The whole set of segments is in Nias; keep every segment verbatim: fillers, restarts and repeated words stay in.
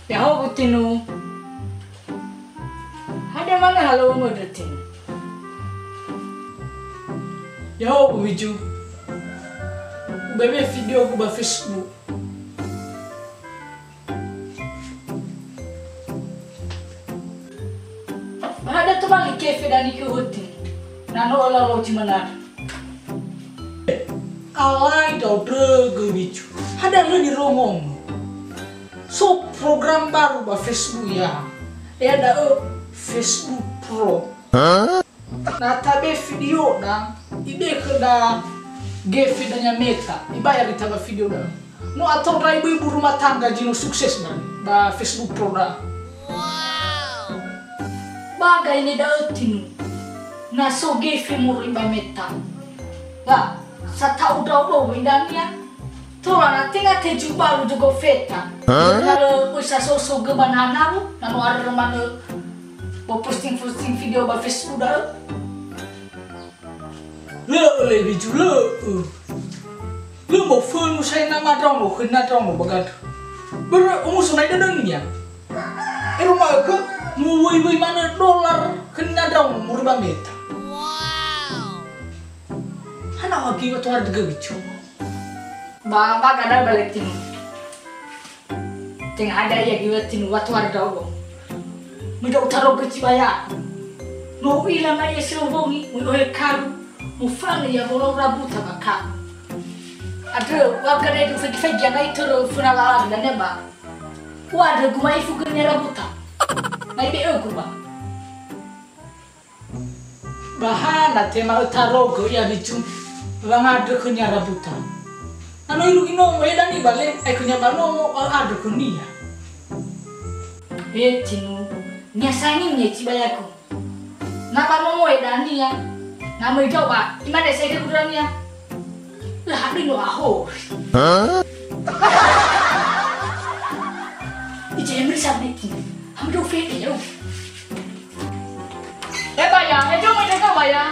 Ya'ahowu Tinu. Hadia manö halöŵömö dötö? Ya'ahowu Wiju. Ube'e video-gu ba Facebook. Hadia tobali kefe dania khöu Tinu. Na no ölau-lau zi manö. Alai ndra'o ndrögö Wiju. Hadia lö nirongomö? So program baru ba Facebook ya. Ya da'ö Facebook Pro. Na tabe video-da, ibe'e khöda gefe dania Meta, ibayar ita ba video-da. No atau ndra ibu-ibu rumah tangga zi no sukses ba, ba Facebook Pro da. Ba gaine da'ö Tinu, na so gefe moroi ba Meta. Ba, sata'u ndra'o wöi dania. Tola na tenga teju balu jogo feta. Hah? Na lö oi sasoso gö ba nanamu, na no arö manö bo posting-posting video ba Facebook da'ö. Lö'ö le Wiju, lö'ö. Lö mofönu sai nama ndraono khönia ndraono ba gandrö. Börö omuso nai dödönia. Ero ma'ökhö, muwöiwöi manö dolar khönia ndraono moroi ba Meta. Hana wagi wa tohar dögö Wiju. Ba, ba gada balik Tinu. Tenga ada ia giwa Tinu, wa tohar ndra'o. Meda utarogö zi baya. No u'ila mai ia si lowongi, mu'ohe karu, mufanö ia wolau rabuta ba karu. Andrö, wa gada edu fegi-fegi angai tödö föna lala dania ba. Wa andrö guma ifu gönia rabuta. Na ibe'ögu ba. Ba hana tema ötarogö ia Wiju wangandrö khönia rabuta. Na no irugi nomo, e dania ba le, ai khönia ba nomo, ö'andrö khönia. E Tinu, nia sangi nia zi bayagu. Na ba nomo e dania, na möi ndra'o ba, imane sai dögu dania. Lö hadia no ahori. Hah? Ije emri sabiti. Hamdo fete yo. E baya, e jo me dega baya.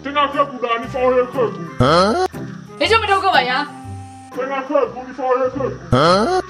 Tenga khögu da nifa'ohe khögu. Hah? E jo me dega baya. Tenga khögu nifa'ohe khögu. Hah?